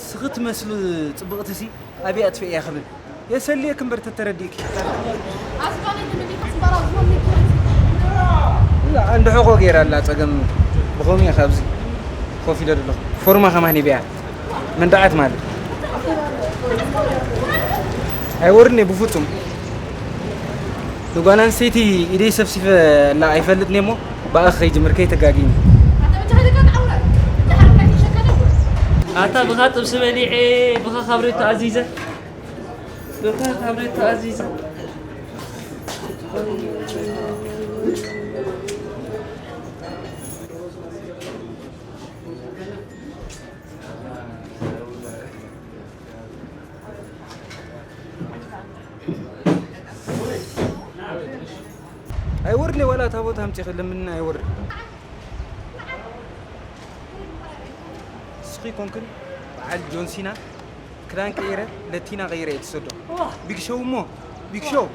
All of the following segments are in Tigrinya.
ስኺ ትመስሊ ጽብቕቲ ሲ ኣበይ ኣጥፊኤያ ክብል የሰልየክ እምበር ተተረዲእኪ። ላ፣ እንድሕቆ ገይራ ኣላ ጸገም ብኸምኡ እየ ካብዚ ኮፍ ኢለ ዘለኹ። ፎርማ ከማን ሂበያ መንዳዓት ማለት ኣይወርድን እየ ብፍጹም። ንጓል ኣንስተይቲ ኢደይ ሰብሲፈ ላ ኣይፈልጥን እየ እሞ ብኣኺ ከይጅምር ከይተጋግይኒ። ኣታ ብኻ ጥብሲ በሊዐ፣ ብኻ ካብ ሬት ተኣዚዘ፣ ብኻ ካብ ሬት ተኣዚዘ። ኣይወርድን ዋላ እታ ቦታ ኣምጺኺ ለምንና ኣይወርድን። ንስኺ ኮንክን በዓል ጆን ሲና ክዳን ቀይረ ለቲና ቀይረ እየ ትሰዶ። ቢግ ሾው እሞ ቢግ ሾው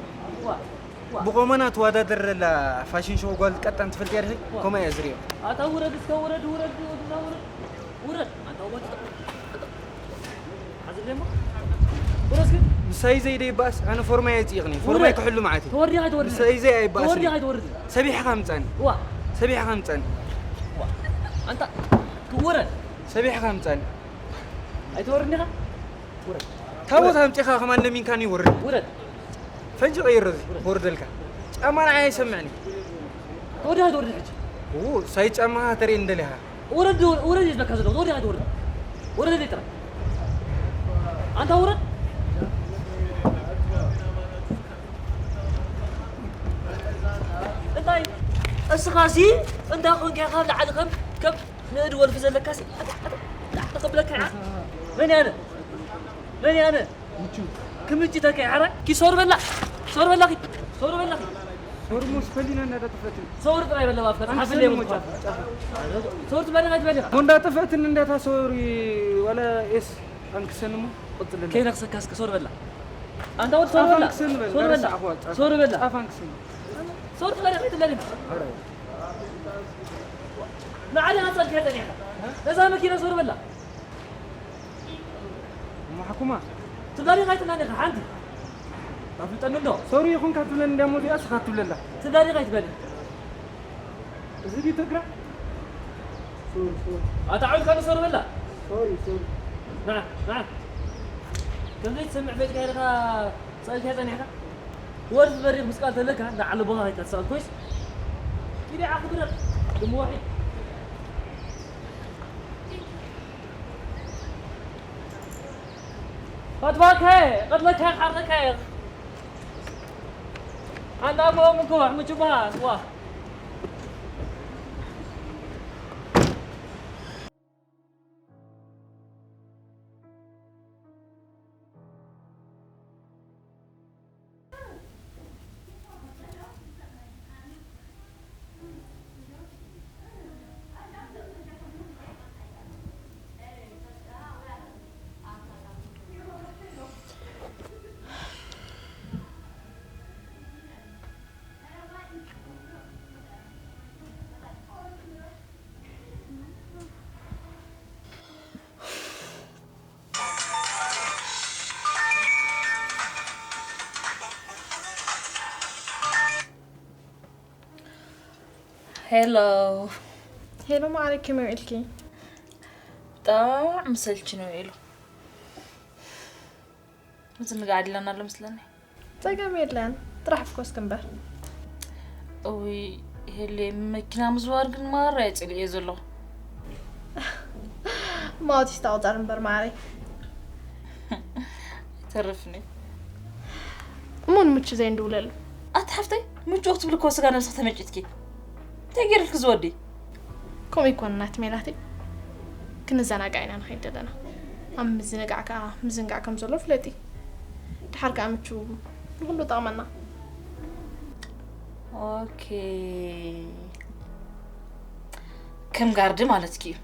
ብቆመና ትወዳደር ዘላ ፋሽን ሾው ጓል ቀጣን ትፈልጥያ ዲኺ? ከምኣ እየ ዝርእዮ። ኣታ ውረድ እስከ ውረድ፣ ውረድ፣ ውረድ፣ ውረድ። ኣንታ ወዲ ሓዝለሞ። ውረድ እስከ። ምሳይ ዘይደ ይባእስ፣ ኣነ ፎርማይ ኣይጽይቕኒ። ፎርማይ ውረድ። ክሕሉ መዓት እዩ። ተወርዲኻ ኣይትወርድን። ምሳይ ዘይ ኣይባእስ። ተወርዲኻ ኣይትወርድን። ሰቢሕኻ ምጻኒ። ዋ። ሰቢሕኻ ምጻኒ። ዋ። ኣንታ ውረድ። ሰቢሕኻ ምጻኒ። ኣይትወርድን ኢኻ? ውረድ። ታቦት ኣምጺኻ ከማን ለሚንካኒ ውረድ። ውረድ። ፈንጂ ቀይሮ እዚ ክወርደልካ። ጫማ ንዓይ ኣይሰምዕን እዩ። ተወዲኻ ትወርድ ሕጂ። ው፣ ሳይ ጫማኻ ተርእየኒ ደሊኻ። ውረድ፣ ውረድ እዩ ዝብለካ ዘለኹ። ተወዲኻ ትወርድ። ውረደለይ ጥራይ። ኣንታ ውረድ። እንታይ? እስኻሲ እንታይ ኾንካ ኢኻ ላዕሊ ከም፣ ከም ንእድ ወልፊ ዘለካሲ? ኣታ፣ ኣታ፣ ላዕሊ ከብለካ ኢኻ። መን እየ ኣነ? መን እየ ኣነ? ምቹ። ክምችተካ እየ፣ ሓራይ። ኪ ሶር በላ። ሶር በላ ኪ። ሶር በላ ኪ። ሶር ሙስ ፈሊና እንዳጠፈትን። ሶር ጥራይ በላ ባፍካ። ሓፍለ ሞጫ። ሶር ትበላ ካይ ትበላ? ሞንዳ ጠፈትን እንዳታ ሶሪ ዋላ ኤስ ኣንክሰንሙ ቅጽል። ከይነክሰካ እስከ ሶር በላ። ኣንታ ወድ ሶር በላ። ሶር በላ። ሶር በላ። ሶር በላ። ሶር ትበላ ካይ ትበላ? ንዓዲ ኣንጻር ከይጸኒሕካ። ነዛ መኪና ሶር በላ። እሞ ሓኩማ። ትብላ ዲኻ ኣይትብላን ኢኻ ሓንቲ? ኣፍልጠኒ እንዶ። ሶሪ ይኹን ካብ ትብለኒ እንድያ እሞ እዚኣ ስኻ ትብለላ። ትብላ ዲኻ ኣይትብላን ኢኻ? እዚ ድዩ ትግራ? ሶሪ፣ ሶሪ። ኣታ ዓውልካ ንሶሪ በላ። ሶሪ፣ ሶሪ። ንዓ፣ ንዓ። ከምዚ ትሰምዕ ፈሊጥካ ኢኻ ጸልካ ጸኒሕካ? ወርፊ በሪኽ ምስ ቃል ተለካ ንዓሊ ቦኻ ከይትሰኣል ኮይስ። ኪዲ ዓኹ ድረቕ። ድሞ ዋሒድ። قد بكى، قد لك حركة. عند أبو مكوح مجبهات، واه. ሄሎ። ሄሎ ማዕረይ፣ ከመይ ውዒልኪ? ብጣዕሚ ሰልችኒ ውዒሉ። ምዝንጋዕ ኣድለና ኣሎ መስለኒ። ጸገም የለን፣ ጥራሕ ፍኮስ ክንበር። እውይ፣ ሄሌ፣ መኪና ምዝዋር ግን ማራ እየ ጸሊኤ ዘለኹ። ማውቲስታ ቁጸር እምበር ማዕረይ። ኣይተርፍኒ። እሞ ንምቹ ዘይንድውለሉ። ኣቲ ሓፍተይ፣ ምቹ ክትብሊ እኮ ስጋ ነብስኺ ተመጭትኪ። እንታይ ገይርልኪ ዝወዲ? ከምኡ ኣይኮነን ኣቲ ሜላተይ። ክንዘናጋዕ ኢና ንኸይድ ዘለና። ኣብ ምዝንጋዕ ከኣ ምዝንጋዕ ከም ዘሎ ፍለጢ። ደሓር ከኣ ምቹ ንኹሉ ጠቕመና። ኦኬ። ከም ጋርዲ ማለትኪ እዩ።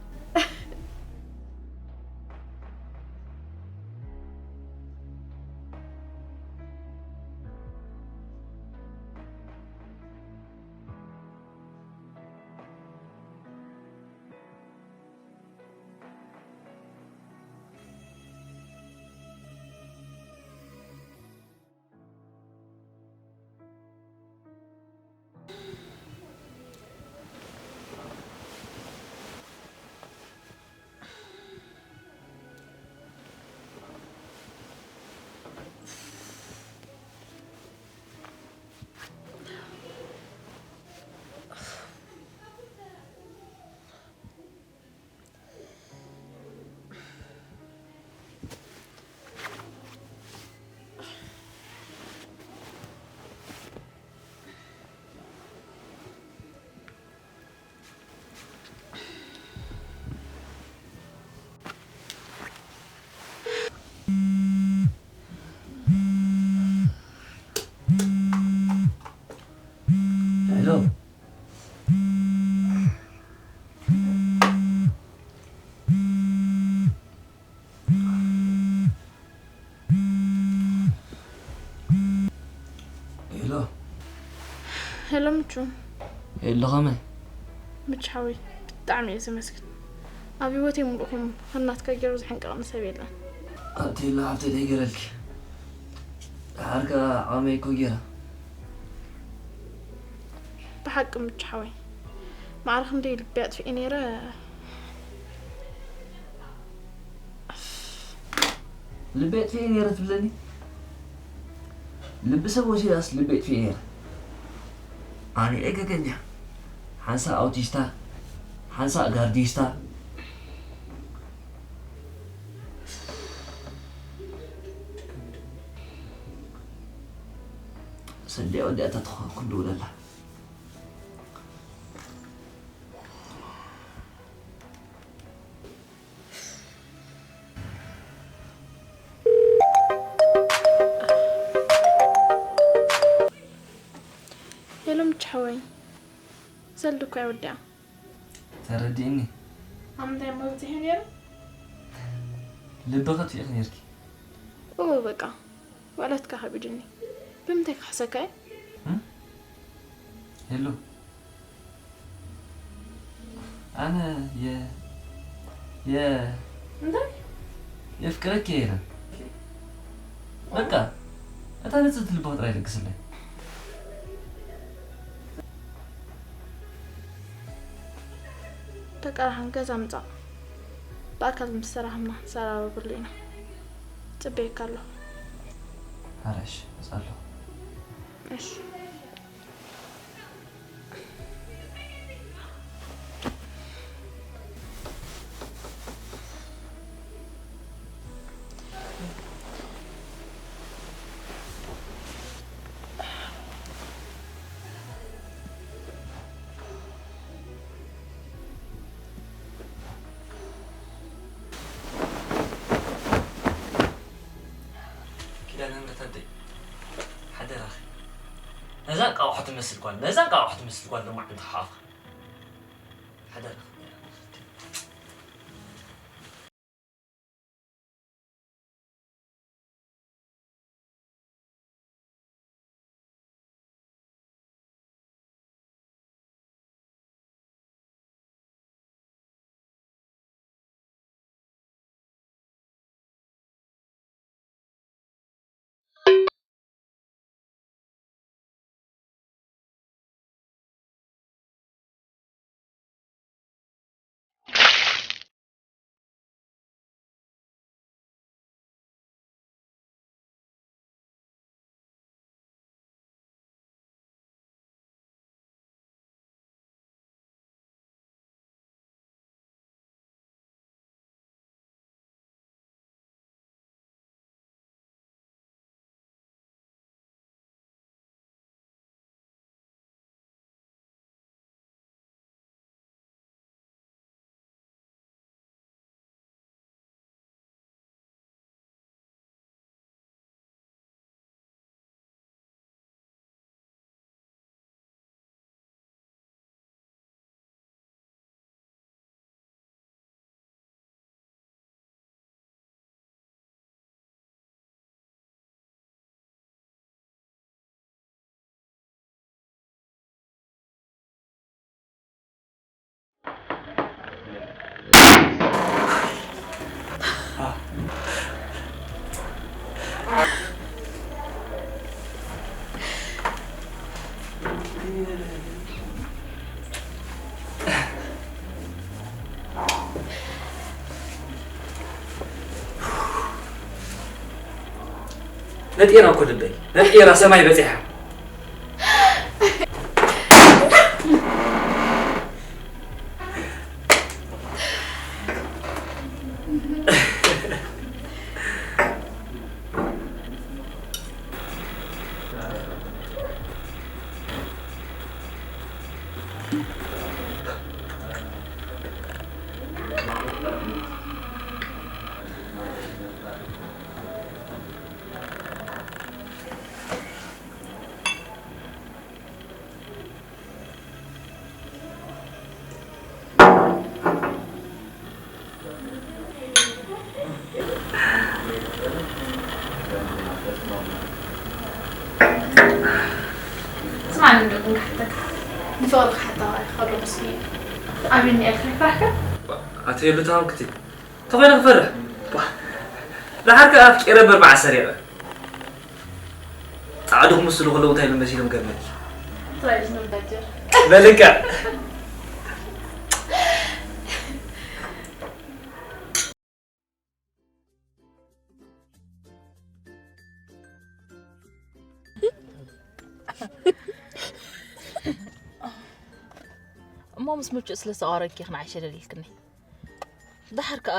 ሹም። የለ ከመይ? ምች ሓወይ፣ ብጣዕሚ እየ ዘመስግን። ኣብ ህይወተይ ሙሉእ ከም ናትካ ገይሩ ዝሕንቀቐኒ ሰብ የለን። ኣቲ የለ ሓብተይ፣ እንታይ ገይረልኪ? ደሓር ከኣ ዓቕመይ እኮ ገይራ። ብሓቂ ምች ሓወይ፣ ማዕረ ክንደይ ልቢ ኣጥፊኤ ነይረ። ልቢ ኣጥፊኤ ነይረ ትብለኒ? ልቢ ሰብ ወሲዳስ ልቢ ኣጥፊኤ ነይረ? ኣነ እየ ገገኛ። ሓንሳእ ኣውቲስታ፣ ሓንሳእ ጋርዲስታ። ሰንደይ ወዲኣታ ትኸውን ክንድውለላ። ሄሎ ምች ሓወይ፣ ዘልዲ እኮ እያ ወዲኣ። ተረዲእኒ። ኣብ ምንታይ እሞ በጺሐ ነይሩ? ልቢ ከጥፊእኺ ነይርኪ። እወ በቃ፣ ውዕለትካ ከቢድኒ። ብምንታይ ክሕሰካ እየ? እም? ሄሎ። ኣነ የ-፣ የ-፣ እንታይ? የፍቅረኪ እየ ኢለ። በቃ፣ እታ ንጽህቲ ልብኺ ጥራይ ለግስለይ። በቃ፣ ደሓን ገዛ ምጻእ። ብኣካል ምስ ተራኸብና ክንሰራረበሉ ኢና። ጽበየካ ኣለኹ። ኣረ እሺ፣ እመጽእ ኣለኹ። እሺ። ኪዳነ ምሕረት ኣደይ፣ ሓደራኺ። ነዛ እንቃቑሖ ትመስል ጓል፣ ነዛ እንቃቑሖ ትመስል ጓል ደሞ ዓንዲ ሓቑፍኻ። ሓደራኺ። ነጢራ እኮ ልበይ፣ ነጢራ ሰማይ በጺሓ። ስማዕ፣ ንደኩም ክሓተካ። ኣበይ እኒኣ? ኣይፈራሕካ? ኣቶ የሉ ተሃምክቲ። ተኾይነ ክፈርሕ። ባ፣ ደሓር ከኣ ኣፍቂረ እምበር መዓስ ሰሪቐ። ጻዕዱ ክምስሉ ከለዉ እንታይ ኢሎም መሲሎም ገርመኒ። ትራይስ ነው ዳጀር። በልካ። እሞ ምስ ምቹእ ስለ ዝተቓረብኪ ኢኺ ንዓይ ሸለል ኢልክኒ። ደሓር ከኣ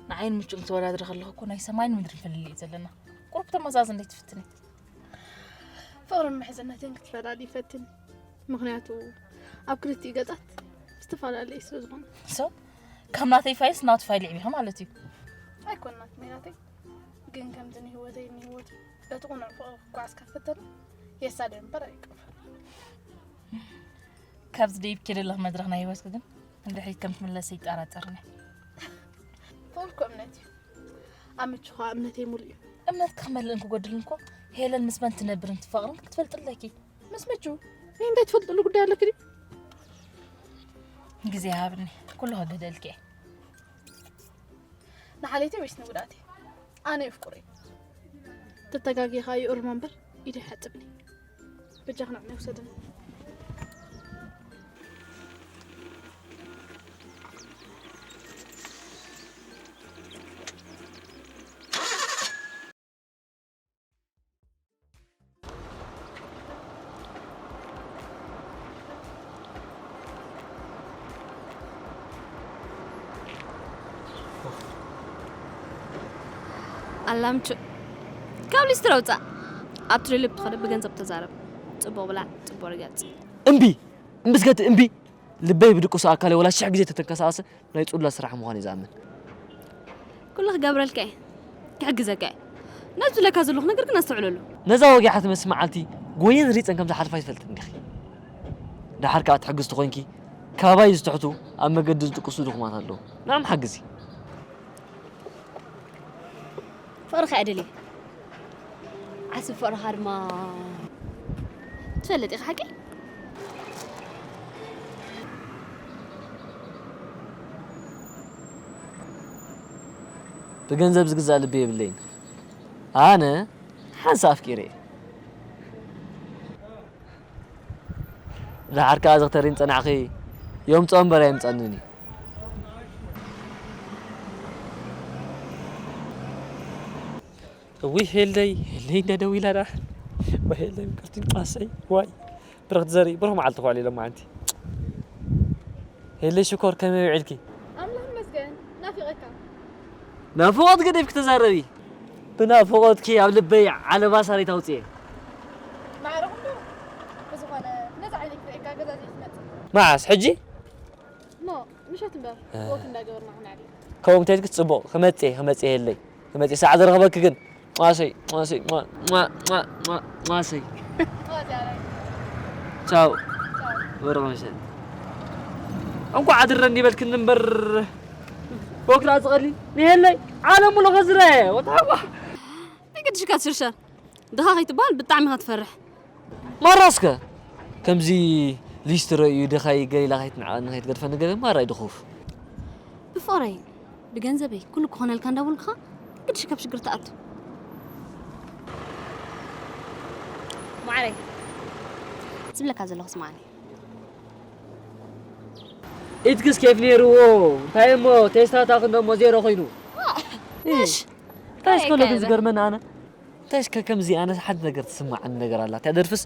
ንዓይን ምቹእን ክትወዳድሪ ከለኹ እኮ ናይ ሰማይን ምድርን ፍልልይ እዩ ዘለና። ቁሩብ ተመዛዝን ዘይትፍትኒ? ፍቕርን ምሕዝነትን ክትፈላሊ ይፈትን። ምኽንያቱ ኣብ ክልቲኡ ገጻት ዝተፈላለየ ስለ ዝኾነ። So፣ ካብ ናተይ ፋይልስ ናቱ ፋይል ይዕቢኻ ማለት እዩ። ኣይኮናት ሜላተይ፣ ግን ከምዚ ንህይወተይ ንህይወቱ በቲ ቁኑዕ ፍቕሪ ክጓዓዝ ካብ ፈተነ የሳልዮ እምበር ኣይቅርፎን። ካብዚ ደይብኪ ዘለኽ መድረኽ ናይ ህይወትኪ ግን ንድሕሪት ከም ትምለሲ ይጠራጠርን እየ። ፍቕሪ እኮ እምነት እዩ። ኣብ ምቹ ኸኣ እምነተይ ሙሉእ እዩ። እምነትኪ ክመልእን ክጎድልን እኮ ሄለን ምስ መን ትነብርን ትፋቕርን ክትፈልጢ ኣለኪ። ምስ ምቹ እንታይ ትፈልጥሉ ጉዳይ ኣለኪ ድዩ? ግዜ ሃብኒ፣ ኩሉ ከግህደልኪ እየ። ንሓልየተይ ወይስ ንጉድኣተይ? ኣነ የፍቅሮ እዩ። ተተጋጊኻ ይእርሞ እምበር ኢዱ ይሓጽብኒ። በጃኽ ንዕኒ ውሰድኒ። ኣላምቹ፣ ካብ ሊስትሮ ውጻእ። ኣብ ትሪሊፕ ትኸደ ብገንዘብ ተዛረብ። ጽቡቕ ብላዕ፣ ጽቡቕ ርገጽ። እምቢ! እምቢ እስከ እቲ እምቢ! ልበይ ብድቅሱ ኣካለይ ወላ ሽሕ ግዜ ተተንቀሳቐሰ ናይ ጹላ ስራሕ ምዃኑ እዩ ዝኣምን። ኩሉ ክገብረልካ እየ፣ ክሕግዘካ እየ። ነዚ ዝብለካ ዘለኹ ነገር ግን ኣስተውዕለሉ። ነዛ ወጊሓ ትመስል መዓልቲ ጎየን ሪጸን ከም ዝሓልፋ ይትፈልጥ እንዲኺ። ደሓር ከኣ ትሕግዝ ተኾይንኪ፣ ካባይ ዝትሕቱ ኣብ መገዲ ዝድቅሱ ድኹማት ኣለዉ። ንዕም ሓግዚ። ፍቕርኻ እየ ደልየ። ዓስቢ ፍቕርኻ ድማ ትፈልጥ ኢኻ ሓቂ? ብገንዘብ ዝግዛእ ልቢ የብለይን። ኣነ ሓንሳእ ኣፍቂረ እየ። ደሓር ከኣ ዘኽተሪን ጸናዕኺ የምጽኦ እምበር ኣየምጸንን እዩ። እውይ ሄለይ፣ ሄለይ እንዳ ደዊላ ደኣ። ወይ ሄለይ ምቅርቲ ቋሰይ፣ ዋይ። ብርኽቲ ዘርኢ፣ ብሩኽ መዓልቲ ክውዕል ኢሎም መዓንቲ። ሄለይ ሽኮር ከመይ ውዒልኪ? ኣምላኽ ይመስገን፣ ናፊቐካ። ናፍቖት ገዲፍኪ ተዛረቢ። ብናፍቖትኪ ኣብ ልበይ ዓለባ ሳሬት ኣውጽኤ። ማዕረ ኩሉ ብዝኾነ ነዚ ዓይነይ ክርእየካ ገዛ ዘይትመጽእ። መዓስ? ሕጂ? እሞ ምሸት እምበር እ። ወክ እንዳገበርና ክነዕልል። ከምኡ እንተኢልኪ ጽቡቕ፣ ክመጽእ እየ፣ ክመጽእ እየ ሄለይ። ክመጽእ እየ፣ ሰዓት ዝረኽበኪ ግን። ማሰይ፣ ማሰይ፣ ማ-፣ ማ-፣ ማ-፣ ማ-፣ ማሰይ። ቻው። ቻው። ወርቕ ምሸት። እንኳዕ ኣድረኒ ይበልክኒ እምበር። ወክ ደኣ ዝቐሊ ንሄለይ ዓለም ሙሉ ከዝረየ። ወታዋ። ናይ ግድሽካ ትሽርሸር። ድኻ ከይትበሃል ብጣዕሚ ኢኻ ትፈርሕ። ማራ እስከ ከምዚ ሊስትሮ እዩ ድኻይ ገሊላ ከይትንዓቐኒ ከይትገድፈኒ ገለ ማራ እዩ ድኹፍ። ብፍቕረይ ብገንዘበይ ኩሉ ክኾነልካ እንዳበልኩኻ ግድሽ ካብ ሽግር ትኣቱ። ማዕረይ ዝብለካ ዘለኹ ስማዕኒ። ኢትክስ ኬፍ ነይርዎ እንታይ እሞ ቴስታታ ክንደሞ ዜሮ ኮይኑ። እሽ እንታይ እስከ ሎግን ዝገርመኒ ኣነ እንታይ እስከ ከምዚ ኣነ ሓንቲ ነገር ትስምዓኒ ነገር ኣላ እታ ደርፍስ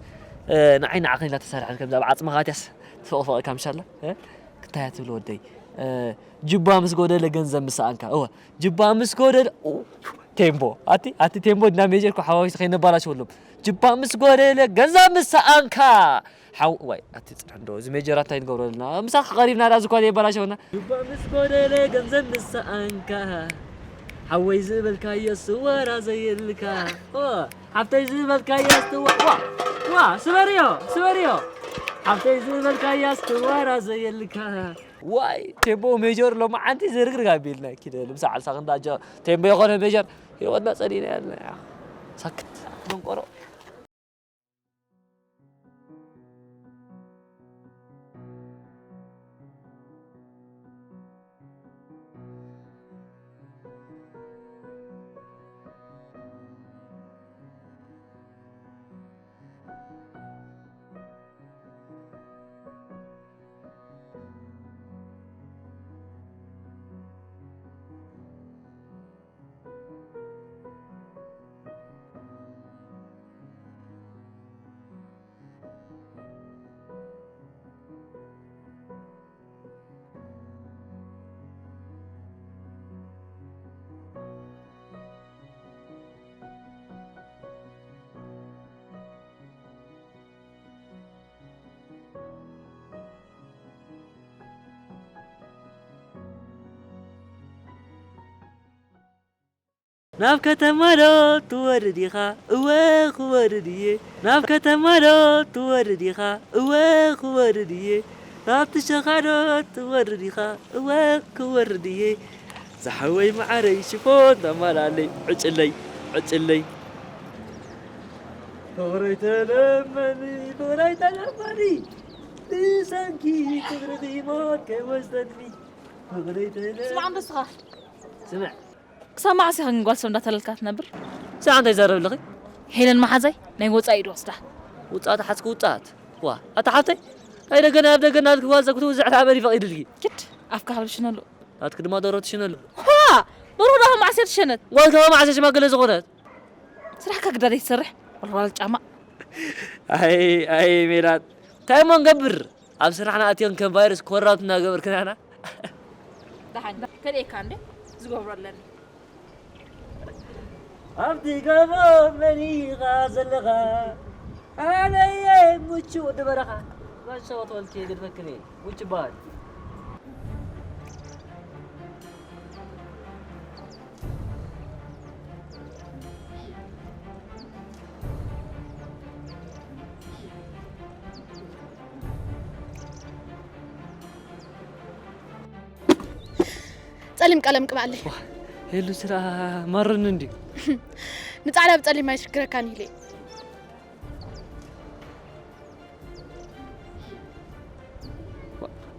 ንዓይ ንዓኸን ኢላ ተሳርሐት ከምዚ ኣብ ዓጽምኻ ኣትያስ ትፈቕፈቐካ ምሻላ ክታያ ትብል ወደይ ጅባ ምስ ጎደለ ገንዘብ ምስ ሰኣንካ እወ ጅባ ምስ ጎደለ ቴምቦ ኣቲ ኣቲ ቴምቦ እና ሜጀር ኮ ሓዋዊስ ከይነባላሽወሎም ጅባ ምስ ጎደለ ገንዘብ ምስ ሰኣንካ ሓው ዋይ ኣቲ ጽንሕ እንዶ እዚ ሜጀር ኣታይ ንገብሮ ኣለና ምሳኻ ቀሪብና ዳ ዝኳ ዘይባላሽወና ጅባ ምስ ጎደለ ገንዘብ ምስ ሰኣንካ ሓወይ ዝበልካዮ ስወራ ዘየልካ ሓፍተይ ዝበልካዮ ስትዋ ዋ ዋ ስበርዮ ስበርዮ ሓፍተይ ዝበልካዮ ስትወራ ዘየልካ ዋይ ቴምቦ ሜጀር ሎማዓንቲ ዝርግርግ ኣቢልና ኪደ ልምሳ ዓልሳ ክንዳ ቴምቦ የኾነ ሜጀር ህይወትና ጸሊና ያለ ሳክት መንቆሮ ናብ ከተማ ዶ ትወርድ ኢኻ? እወ ክወርድ እየ። ናብ ከተማ ዶ ትወርድ ኢኻ? እወ ክወርድ እየ። ናብቲ ሸኻ ዶ ትወርድ ኢኻ? እወ ክወርድ እየ። ዝሓወይ መዓረይ ሽፎን ተማላለይ ዕጭለይ ዕጭለይ። ፍቕረይ ተለመኒ ፍቕረይ ተለመኒ። ብሰንኪ ፍቕርኺ ሞት ከይወስደኒ። ፍቕረይ ተለመኒ። ስማዕ እንዶ እስኻ። ስምዕ። ክሳብ መዓስ ኢኻ ግን ጓል ሰብ እንዳተለልካ ትነብር? ሰዓ እንታይ ይዛረብ ኣለኺ? ሄለን መሓዛይ ናይ ወጻኢ ኢድ ወስዳ። ውጻእ ተሓዝኪ ውጻእ። ዋ፣ ኣታ ሓብተይ፣ ናይ ደገና ኣብ ደገና ኢልኪ ዋዛ ክትውዝዕ ኣበይ ፈቒድልኪ? ኪድ፣ ኣፍካ ካብ ትሽነሉ። ናትኪ ድማ ደሮ ትሽነሉ። ዋ፣ ደሮ ዶ ካብ መዓስ እያ ትሸነት? ጓል ካብ መዓስ እያ ሽማግለ ዝኾነት? ስራሕካ ግዳደይ ትሰርሕ፣ ወልዋል ጫማ። ኣይ፣ ኣይ፣ ሜላት፣ እንታይ እሞ ንገብር? ኣብ ስራሕና ኣትዮም ከም ቫይረስ ኮራፕት እናገበርክናና። ደሓን፣ ከርእየካ እንዴ? ዝገብሮ ኣለኒ። ኣብቲ ገቦ መን ኢኻ ዘለኻ? ኣነየ ሙቹ ወዲ በረኻ። ባሻ ወትወልኪ ግድፈክኒ። ሙቹ በሃል። ጸሊም ቀለም ቅብኣለይ። ዋ፣ ሄሉ ስራ ማርን እንድዩ። ንጻዕዳ ብጸሊም ኣይሽግረካን ኢለ።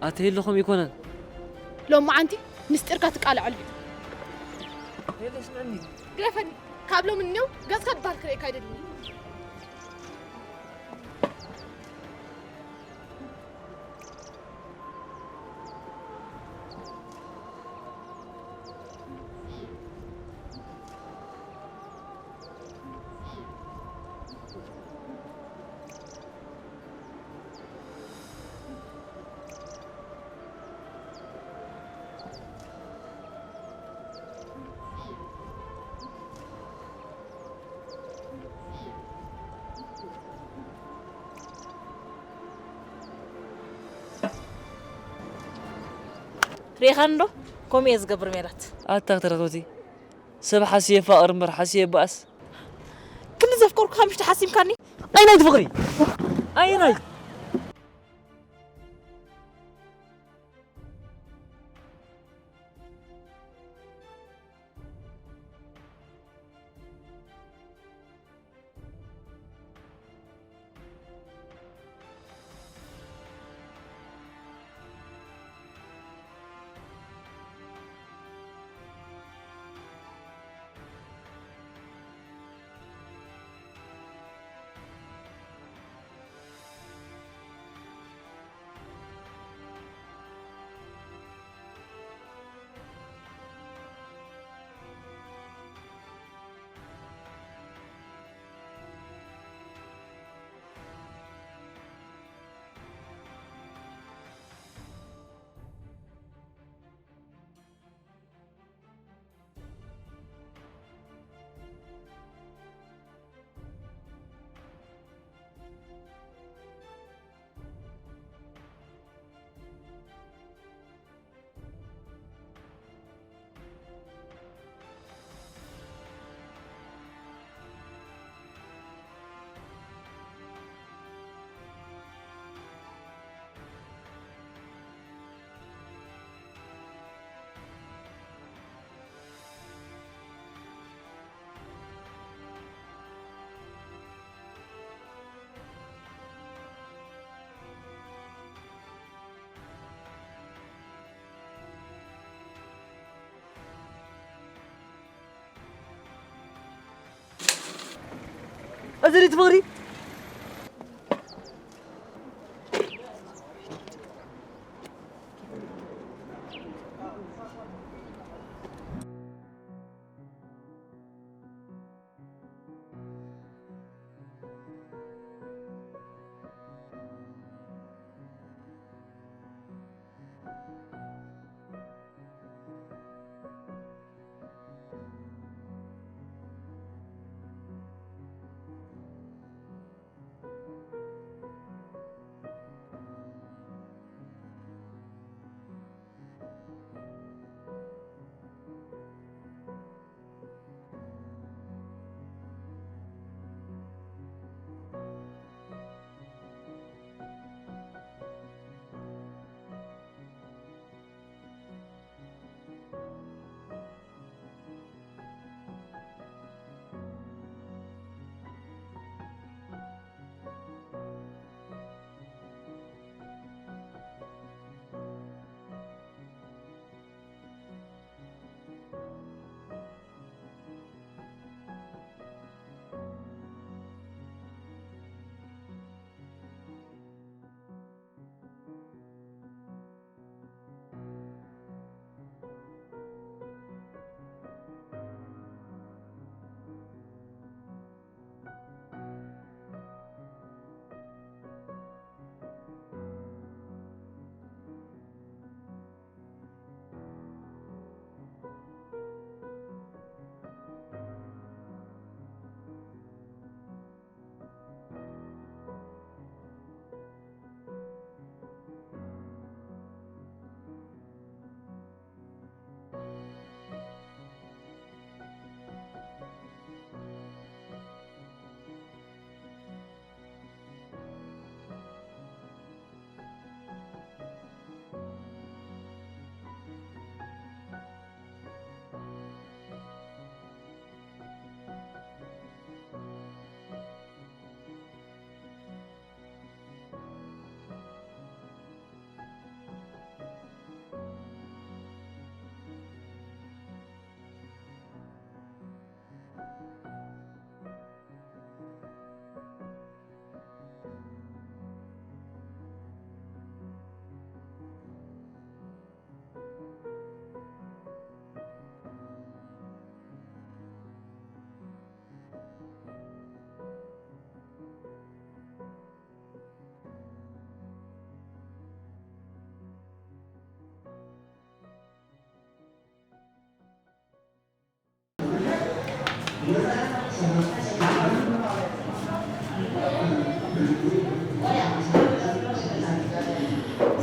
ኣቲ ሄሉ ከምኡ ይኮነን። ሎማዓንቲ ምስጢርካ ትቃልዐሉ። ሄሉ ስምዕኒ። ግደፈኒ። ካብ ሎሚ እኒው ገጽካ ድባል ክርእየካ ኣይደልን። ርኢኻኒ ዶ? ከምኡ እየ ዝገብር ሜላት። ኣታ ክትረኽብቲ። ሰብ ሓስየ ፋቕር እምበር ሓስየ በኣስ። ክንዲ ዘፍቀርኩኻ ምሽቲ ሓሲምካኒ? ኣይናይ ትፍቕሪ? ኣይናይ? እዚ ድዩ ትፍቕሪ?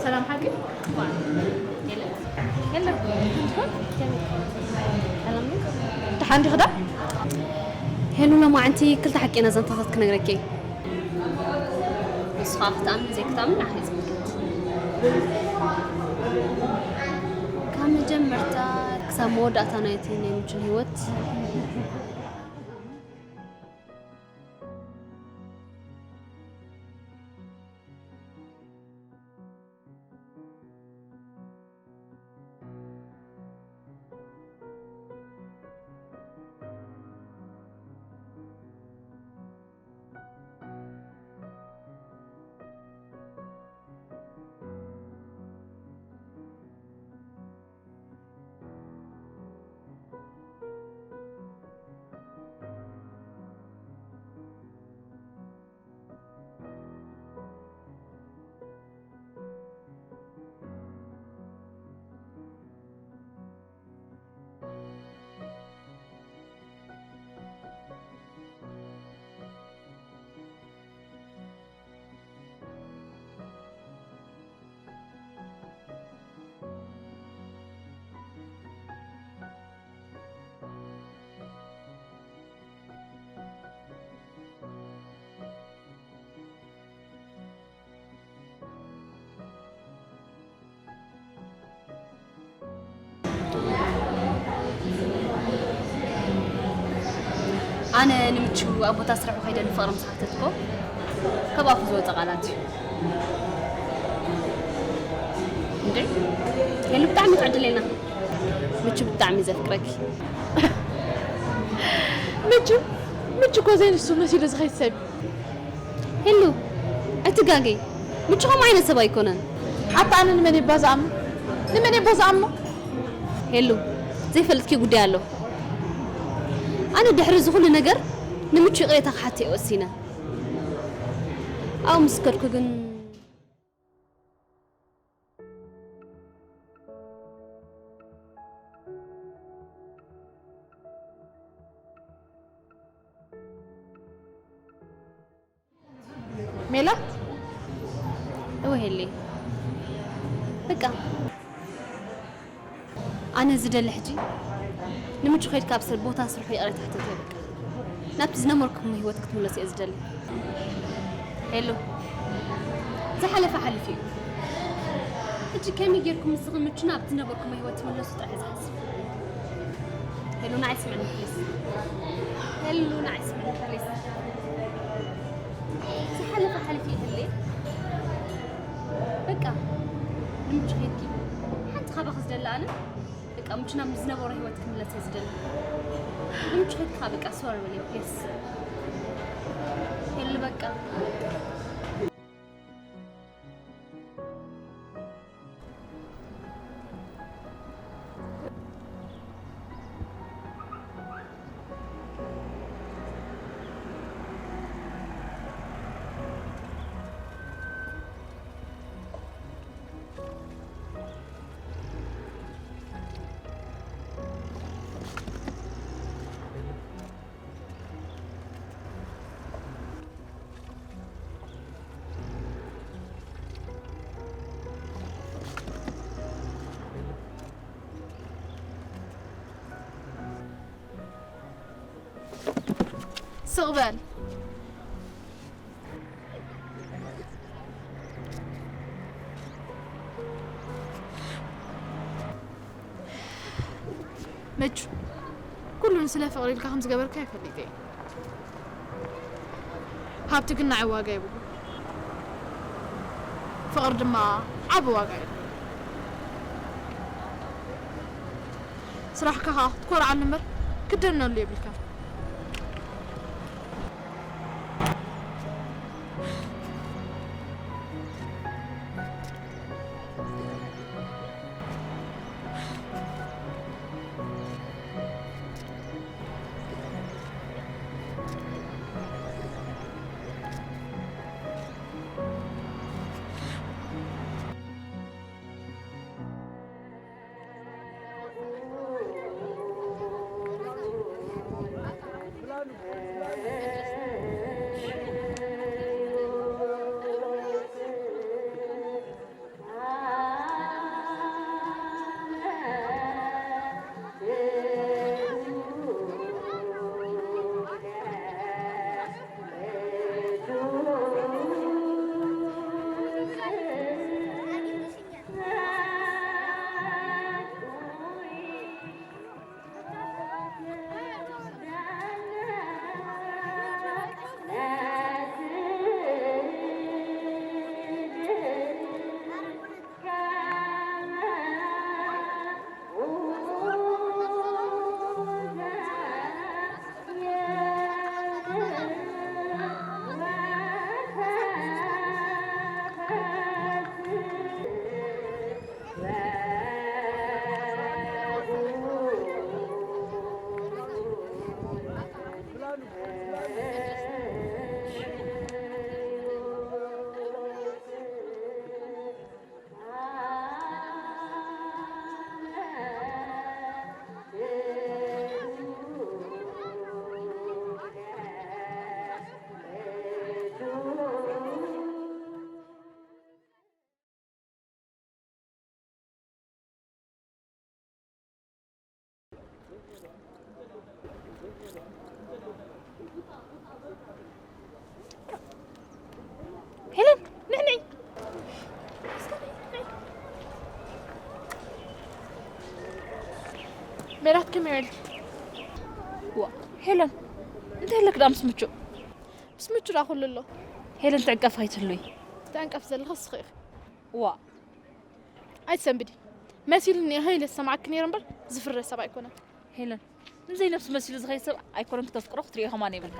ሰላም ሓቂ የለ የለ። ደሓን ዲኺ ዳ? ሄሉ፣ ሎማዓንቲ ክልተ ሓቂ ኢና ዛንታታት ክነግረኪ። ንስኻ ክትኣምን ዘይክትኣምን ንዓኻ እዩ ዝምልከት። ካብ መጀመርታ ክሳብ መወዳእታ ናይቲ ናይ ምቹን ህይወት ኣነ ንምቹ ኣብ ቦታ ስርሑ ከይደ ንፍቕሪ ምስ ሓተትኮ ካብ ኣፉ ዝወፀ ቃላት እዩ። እንዴ ሄሉ ብጣዕሚ ትዕድለና። ምቹ ብጣዕሚ ዘፍቅረኪ። ምቹ ምቹ እኮ ዘይንሱ መሲሉ ዝኸይድ ሰብ እዩ። ሄሉ፣ ኣይትጋገይ። ምቹ ከምኡ ዓይነት ሰብ ኣይኮነን። ሓታ ኣነ ንመን እባ ዝኣምኖ? ንመን እባ ዝኣምኖ? ሄሉ፣ ዘይፈልጥኪ ጉዳይ ኣሎ። ኣነ ድሕሪ እዚ ኩሉ ነገር ንምቹ ይቕሬታ ክሓቶ እየ ወሲነ። ኣብኡ ምስ ከድኩ ግን ሜላት፣ እወ ሄሌ፣ በቃ ኣነ ዝደሊ ሕጂ ንምቹ ከይድካ ኣብ ስር-፣ ቦታ ስርሑ ይቕሬታ ሕተት እየ። በቃ ናብቲ ዝነበርኩም ህይወት ክትምለሱ እየ ዝደሊ። ሄሎ፣ ዝሓለፈ ሓሊፉ እዩ። ሕጂ ከመይ ጌርኩም ንስኺ ምቹ ናብ ዝነበርኩም ህይወት ትምለሱ ጥራሕ እየ ዝሓስብ። ሄሉ፣ ንዓይ ስምዕኒ ፕሊስ። ሄሉ፣ ንዓይ ስምዕኒ ፕሊስ። ዝሓለፈ ሓሊፉ እዩ ሄሌ። በቃ ንምቹ ከይድኪ ሓንቲ ካባኺ ዝደሊ ኣነ በቃ ምቹ ናብ ዝነበሮ ህይወት ክምለስ እየ ዝደሊ። ንምቹ ከይድካ በቃ ሶሪ በለይ ፕሊስ። ሄሉ በቃ። ስቕ በል። ምቹ፣ ኩሉ ንስለ ፍቕሪ ኢልካ ከም ዝገበርካዮ ፈሊጠ እየ። ሃብቲ ግን ንዓይ ዋጋ የብሉን። ፍቕሪ ድማ ዓቢ ዋጋ ኣለዎ። ስራሕካ ኸኣ ክትኮርዓሉ እምበር ክትደነሉ የብልካን። ሜላት ከመይ ውዒልኪ? ዋ ሄለን፣ እንታይ ኣለክ ደኣ ምስ ምቹ? ምስ ምቹ ደኣ ኩሉ ኣሎ። ሄለን ትዕንቀፍ ኣይትህሉይ። ትዕንቀፍ ዘለኺ ንስኺ ኢኺ። ዋ ኣይትሰንብዲ። መሲሉኒ ኢለ ዝሰማዓኪ ነይረ እምበር ዝፍረ ሰብ ኣይኮነን። ሄለን፣ ንዘይ ነብሱ መሲሉ ዝኸይድ ሰብ ኣይኮነን ክተፍቅሮ ክትሪኦ ከማን የብልካ።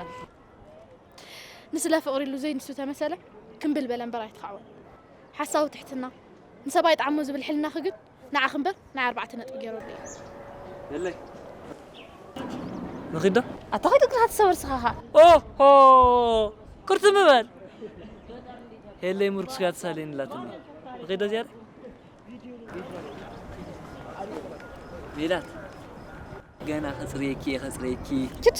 ንስለ ፍቕሪ ኢሉ ዘይንሱ ተመሰለ ክምብል በለ እምበር ኣይትኻዕወን። ሓሳዊ ትሕትና ንሰብ ኣይጥዓሞ ዝብል ሕልናኺ ግን ንዓኺ እምበር ናይ ኣርባዕተ ነጥቢ ገይረሉ እዩ። የለይ ንኺዶ ኣታ ኸይዱ ግን ሃትሰበር ስኻኻ ኦሆ ክርትም በል ሄለይ ምርኩስካ ትሳለኒ ላትኒ ንኺዶ ዝያዳ ሜላት ገና ከጽርየኪ እየ ከጽርየኪ ችድ